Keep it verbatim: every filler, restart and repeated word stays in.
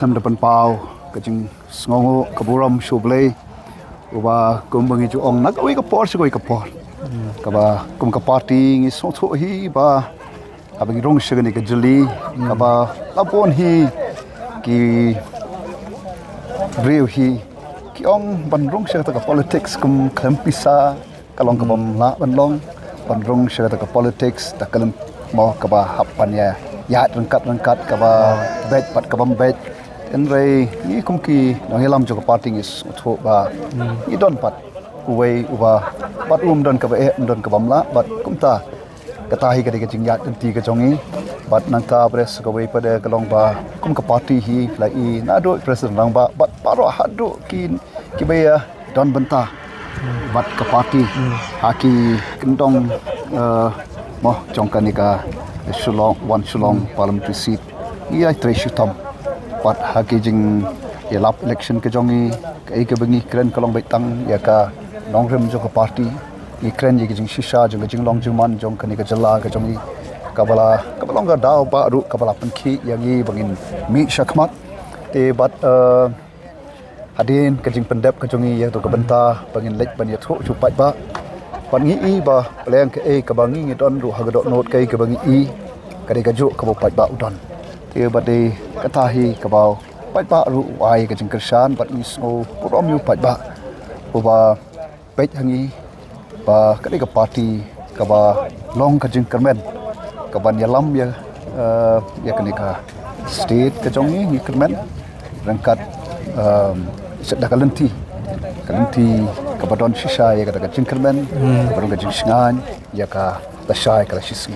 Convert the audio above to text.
Tam da pynpaw ka jingsngewnguh ka burom sha U Blei, uba kumba ngi ju ong na kawei ka por sha kawei ka por, kaba kum ka party ngi sngewthuh hi ba haba ngi rung sha kane ka jylli, kaba la bun hi ki briew hi ki ong ban rung sha kata ka politics kum khlem pisa ka long kabym lah ban long, ban rung sha kata ka politics da ka lynti mo kaba hap ban ïa ïaid ryngkat ryngkat, kaba beit bad kabym beit. Hynrei ngi kum ki nongïalam jong ka party ngi sngewthuh ba ngi don pat uwei uba pat um don kaba eh, um don kabym lah, bad kumta kata hi ka dei ka jingïaid lynti ka jong ngi. Bad nangta bad sa kawei pat ka long ba kum ka party hi la i naduh President Rangbah bad baroh haduh ki kiba ïa don bynta bad ka party ha ki kyndong, eh, mo jong kane ka Shillong, One Shillong Parliamentary Seat, ïa trei shitom bad ha ki jingïalap election ka jong ngi, kaei kaba ngi kren ka long beit tang ïa ka nongrim jong ka party. Ngi kren ïa ka jingshisha jong ka jinglong jingman jong kane ka jylla ka jong ngi, kaba la, kaba long ka daw ba ruh kaba la pynkhih ïa ngi ba ngin mih shakhmat. Te bad, eh, hadien ka jingpyndep ka jong ngi ïa ka bynta ba ngin leit ban ïathuh sha u paidbah, bad ngi i ba pleng kaei kaba ngi ngi don ruh ha ka dohnud kaei kaba ngi i ka dei kajuh kaba u paidbah u don. Te bad dei kata hi kaba u paidbah ruh u ai ka jingkyrshan, bad ngi sngew burom ïa u paidbah uba peit ha ngi ba ka dei ka party kaba long ka jingkyrmen kaban ïalam ïa, eh, ïa kane ka state ka jong ngi, ngi kyrmen ryngkat, ehm, da ka lynti, ka lynti kaba don shisha ïa kata ka jingkyrmen, kaba don ka jingshngaiñ ïa ka lashai ka lashisngi.